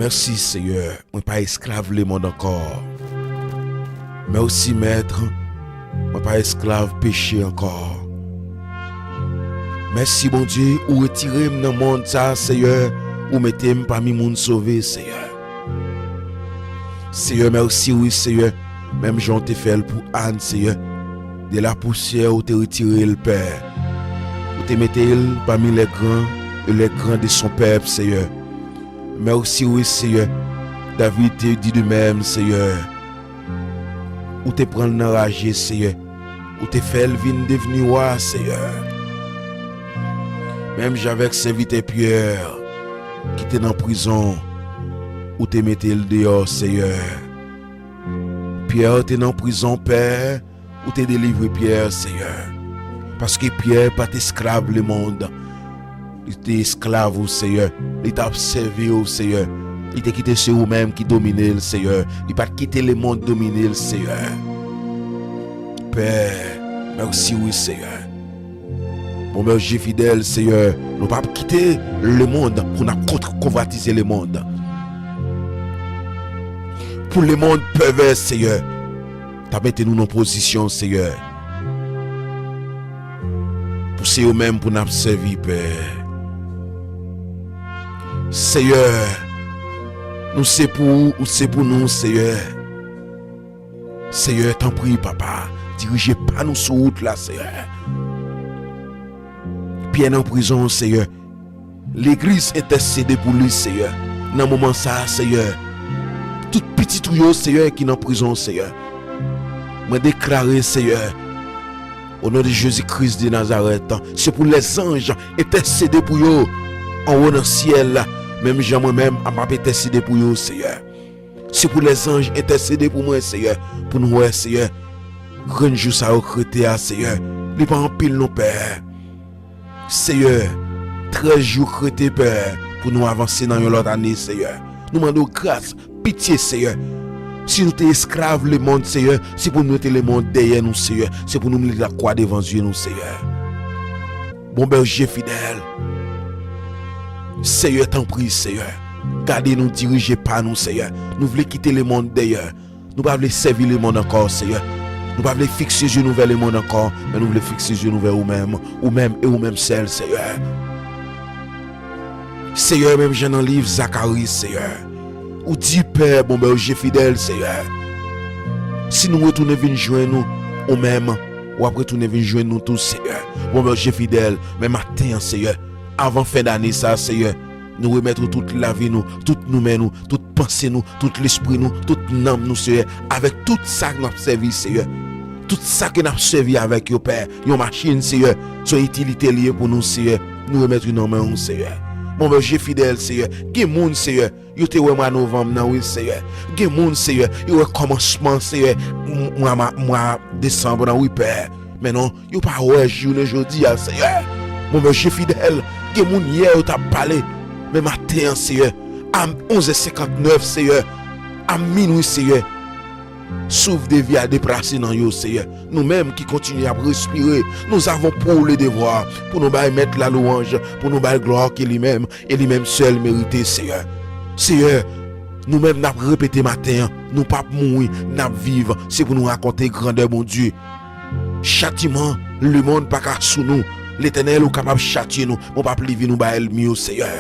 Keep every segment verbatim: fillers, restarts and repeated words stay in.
Mèsi, Seyè, mwen pa esklav lemonn ankò. Mèsi, Mèt, mwen pa esklav peche ankò. Mèsi, Bondye, ou retire m nan monn sa, Seyè, ou mete m pami moun sove, Seyè. Seyè, mèsi, wi, Seyè, menm jan w te fè l pou Ann, Seyè. De lapousyè, ou te retire l, Pè. Ou te mete l pami les grands, et les grands de son peuple, Seyè. Mèsi, wi, Seyè. David te di de menm, Seyè. Ou te pran l nan raje, Seyè. Ou te fè l vin devni wa, Seyè. Menm jan avèk sèvitè Pyè ki te nan prizon, ou te mete l deyò, Seyè. Pyè te nan prizon, Pè, ou te delivre Pyè, Seyè. Paske Pyè pa t esklav lemonn. Li te esklav ou, Seyè. Li t ap sèvi ou, Seyè. Li te kite se ou menm ki domine l, Seyè. Li pa t kite lemonn domine l, Seyè. Pè, mèsi wi, Seyè. Bon, Bondye fidèl, Seyè, nou p ap kite lemonn pou n ap kont-, konvwatize lemonn. Pou lemonn pèvè, Seyè, t ap mete nou nan pozisyon, Seyè. Pou se yo menm pou n ap sèvi, Pè. Seyè, nou se pou ou, ou se pou nou, Seyè. Seyè, tanpri, Papa, dirije pa nou sou wout la, Seyè. Pyè nan prizon, Seyè. Legliz entèsede pou li, Seyè. Nan moman sa a, Seyè, tout pitit ou yo, Seyè, ki nan prizon, Seyè, mwen deklare, Seyè, o non de Jezi Kris de Nazarèt, se pou lèzanj entèsede pou yo anwo nan syèl, menm jan mwen menm ap, ap entèsede pou yo, Seyè. Se pou lèzanj entèsede pou mwen, Seyè, pou nou wè, Seyè, grenn jou sa yo k rete a, Seyè, li pa anpil non, Pè. Seyè, trèz jou k rete, Pè, pou nou avanse nan yon lòt ane, Seyè. Nou mande w gras, pitye, Seyè. Si nou te esklav lemonn, Seyè, se pou nou mete lemonn dèyè nou, Seyè. Se pou nou mete lakwa devan zye nou, Seyè. Bon, Bondye fidèl. Seyè, tanpri, Seyè. Gade nou, dirije pa nou, Seyè. Nou vle kite lemonn dèyè. Nou pa vle sèvi lemonn ankò, Seyè. Nou pa vle fikse zye nou vè lemonn ankò, men nou vle fikse zye nou vè ou menm, ou menm e ou menm sèl, Seyè. Seyè, menm jan nan liv Zakari, Seyè, ou di, Pè, bon, Bondye fidèl, Seyè, si nou retounen vin jwenn ou, ou menm, w ap retounen vin jwenn nou tou, Seyè. Bon, Bondye fidèl, men maten an, Seyè, avan fen dane sa, Seyè, nou remèt ou tout lavi nou, tout nou men nou, tout panse nou, tout lespri nou, tout nanm nou, Seyè, avèk tout sa n ap sèvi, Seyè. Tout sa ke n ap sèvi avèk yo, Pè, yon machin, Seyè, se yon itilite li ye pou nou, Seyè. Nou remèt yo nan men ou, Seyè. Bon, Bondye fidèl, Seyè. Gen moun, Seyè, yo te wè mwa novanm nan, wi, Seyè. Gen moun, Seyè, yo wè kòmansman, Seyè, m-, mwa ma-, mwa desanm nan, wi, Pè. Men non, yo pa wè jounen jodi a, Seyè. Bon, Bondye fidèl, gen moun yè yo t ap pale, men maten an, Seyè, a onz è senkantnèf, Seyè, a minwi, Seyè, souf de vi a deplase nan yo, Seyè. Nou menm ki kontinye ap respire, nous avons pour le devoir pou nou bay Mèt la louanj, pou nou bay glwa ke li menm, e li menm sèl merite, Seyè. Seyè, nou menm n ap repete maten an, nou p ap mouri, n ap viv, se pou nou rakonte grandè Bondye. Chatiman lemonn pa ka sou nou. Letènèl, ou kapab chatye nou, men w p ap leve nou bay ènmi yo, Seyè.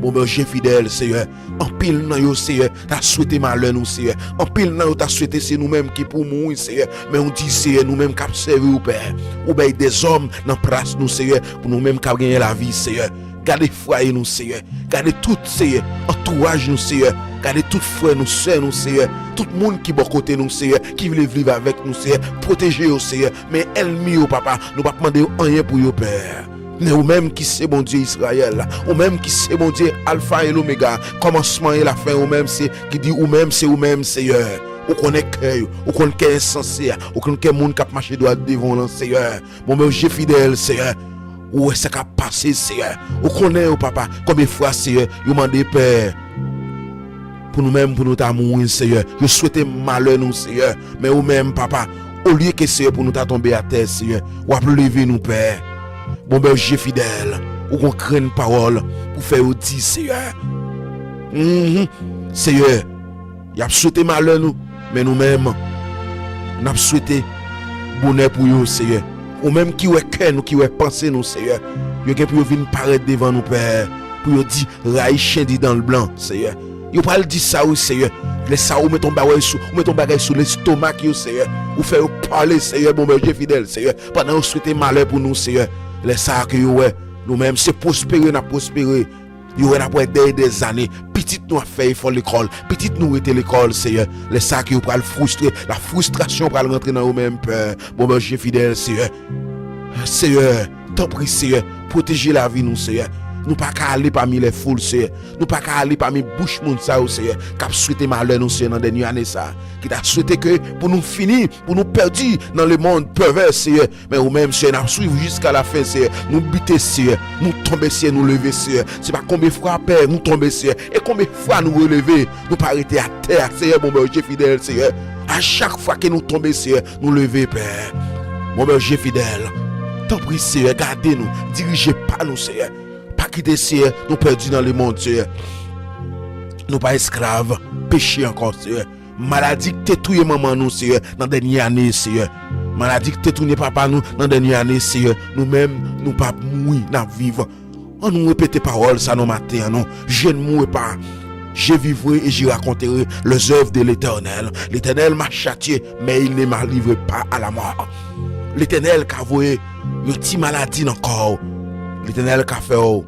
Bon, Bondye fidèl, Seyè. Anpil nan yo, Seyè, ta swete malè nou, Seyè. Anpil nan yo ta swete se nou menm ki pou mouri, Seyè. Men ou di, Seyè, nou menm k ap sèvi w, Pè, ou bay dèzòm nan plas nou, Seyè, pou nou menm k ap genyen lavi, Seyè. Gade fwaye nou, Seyè. Gade tout, Seyè, antouraj nou, Seyè. Gade tout frè nou, sè nou, Seyè. Tout moun ki bò kote nou, Seyè, ki vle viv avèk nou, Seyè. Pwoteje yo, Seyè. Men ènmi yo, Papa, nou p ap mande yo anyen pou yo, Pè. Men ou menm ki se Bondye Izrayèl, ou menm ki se Bondye Alfa e Lomega, kòmansman e lafen, ou menm se, ki di ou menm se ou menm, Seyè. Ou konnen kè yo, ou konn kè ensanse a, ou konn kè moun k ap mache dwat devan w lan, Seyè. Bon, Bondye fidèl, Seyè. Ou wè sa k ap pase, Seyè. Ou konnen yo, Papa. Konbyen fwa, Seyè, yo mande, Pè, pou nou menm, pou nou ta mouri, Seyè. Yo swete malè nou, Seyè. Men ou menm, Papa, olye ke, Seyè, pou nou ta tonbe atè, Seyè, w ap leve nou, Pè. Bon, Bondye fidèl. Ou gon grenn pawòl pou fè yo di, Seyè. Mhm. Seyè, y ap swete malè nou, men nou menm, n ap swete bonè pou yo, Seyè. Ou menm ki wè kè nou, ki wè panse nou, Seyè. Yo gen pou yo vin parèt devan nou, Pè, pou yo di, rayi chen di dan l blan, Seyè. Yo pral di sa, wi, Seyè. Lè sa, ou met yon bagay sou, ou met yon bagay sou lestomak yo, Seyè. Ou fè yo pale, Seyè, bon Bondye fidèl, Seyè. Pandan yo swete malè pou nou, Seyè. Lè sa a ke yo wè, nou menm, se pwospere n ap pwospere. Yo wè n ap wè dèyè dèzane. Pitit nou ap fè efò lekòl. Pitit nou rete lekòl, Seyè. Lè sa a ke yo pral fristre. La fristrasyon pral rantre nan yo menm, Pè. Bon Bondye fidèl, Seyè. Seyè, tanpri, Seyè, pwoteje lavi nou, Seyè. Nou pa ka ale pami lè foul, Seyè. Nou pa ka ale pami bouch moun sa yo, Seyè, k ap swete malè nou, Seyè, nan dènye ane sa a. Ki ta swete ke pou nou fini, pou nou pèdi nan lemonn pèvè, Seyè. Men ou menm, Seyè, n ap swiv jiska lafen, Seyè. Nou bite, Seyè. Nou tonbe, Seyè, nou leve, Seyè. Se pa konbyen fwa, Pè, nou tonbe, Seyè. E konbyen fwa nou releve. Nou pa rete atè a, Seyè, bon Bondye fidèl, Seyè. A chak fwa ke nou tonbe, Seyè, nou leve, Pè. Bon Bondye fidèl, tanpri, Seyè, gade nou, dirije pa nou, Seyè. Pa kite, Seyè, nou pèdi nan lemonn, Seyè. Nou pa esklav peche ankò, Seyè. Maladi ki te touye manman nou, Seyè, nan dènye ane, Seyè. Maladi ki te touye papa nou nan dènye ane, Seyè. Nou menm, nou p ap mouri, n ap viv. Ann nou repete pawòl sa nan maten an, non. Je ne mourrai pas. Je vivrai et je raconterai les œuvres de l'Éternel. L'Éternel m'a châtié, mais il ne m'a livré pas à la mort. Letènèl ka voye yon ti maladi nan kò w. Letènèl ka fè w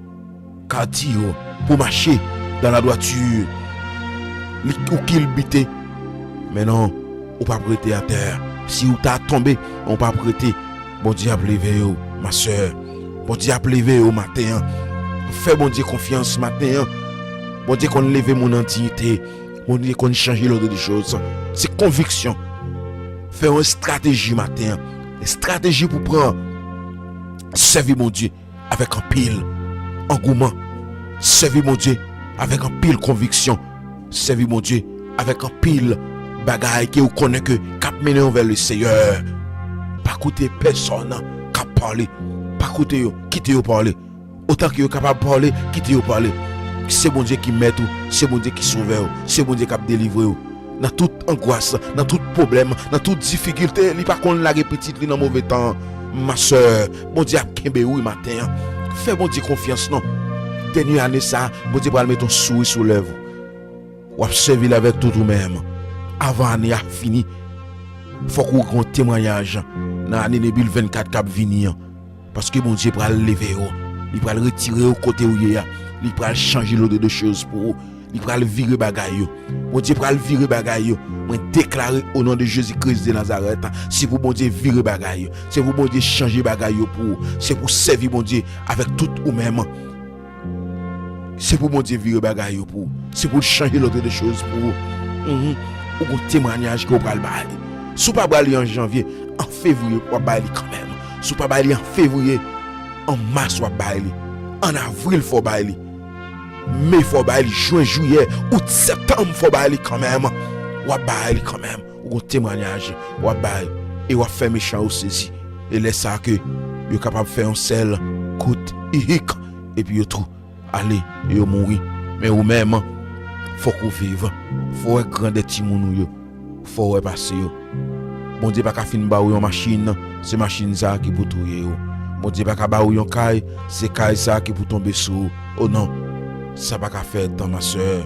ka di yo pou mache dans la droiture. Li, ou kilbite. Men non, ou p ap rete atè. Si ou ta tonbe, ou p ap rete. Bondye ap leve yo, ma sè. Bondye ap leve yo maten an. Fè Bondye konfyans maten an. Bondye konn leve moun an diyite. Bondye konn chanje lòd de choz. Se konviksyon. Fè yon estrateji maten an. Estrateji pou pran. Sèvi Bondye avèk anpil angouman. Sèvi Bondye avèk anpil konviksyon. Sèvi Bondye avèk anpil bagay ke ou konnen ke k ap mennen w vè le Seyè. Pa koute pèsòn k ap pale. Pa koute yo. Kite yo pale. Otan ke yo kapab pale, kite yo pale. Se Bondye ki mèt ou. Se Bondye ki sovè w. Se Bondye k ap delivre w. Nan tout angwas, nan tout pwoblèm, nan tout difikilte, li pa konn lage pitit li nan move tan. Ma sè, Bondye ap kenbe w wi maten an. Fè Bondye konfyans non. Dènye ane sa, Bondye pral mete yon souri sou lèv ou. W ap sèvi l avèk tout ou menm. Avan ane a fini, fòk ou gen yon temwayaj nan ane de mil vennkat k ap vini an. Paske Bondye pral leve w. Li pral retire w kote w ye a. Li pral chanje lòd de choz pou ou. Li pral vire bagay yo. Bondye pral vire bagay yo. Mwen deklare o non de Jezi Kris de Nazarèt, se pou Bondye vire bagay yo. Se pou Bondye chanje bagay yo pou ou. Se pou w sèvi Bondye avèk tout ou menm. Se pou Bondye vire bagay yo pou ou. Se pou l chanje lòd de choz pou ou. Mhm. Ou gon temwayaj ke w pral bay. Si w pa bay li an janvye, an fevriye, w ap bay li kanmenm. Si w pa bay li an fevriye, an mas, w ap bay li. An avril, fò w bay li. Me, fò w bay li. Jen, jiyè, out, septanm, fò w bay li kanmenm. W ap bay li kanmenm. Ou gon temwayaj, w ap bay. E w ap fè mechan yo sezi. E lè sa a ke yo kapab fè yon sèl kout ihik, epi yo tou ale, yo mouri. Men ou menm, fòk ou viv. Fò w wè grandè timoun ou yo. Fò w wè pase yo. Bondye pa ka fin ba ou yon machin, se machin sa a ki pou touye ou. Bondye pa ka ba ou yon kay, se kay sa a ki pou tonbe sou ou. O non, sa pa ka fèt, ma sè.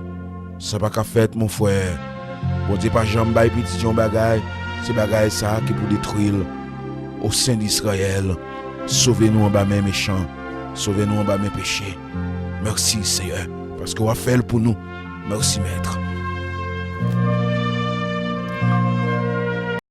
Sa pa ka fèt, mon frè. Bondye pa janm bay pitit yon bagay, se bagay sa a ki pou detwi l. O Sen d Izrayèl, sove nou anba men mechan, sove nou anba men peche. Mèsi, Seyè, paske w ap fè l pou nou. Mèsi, Mèt.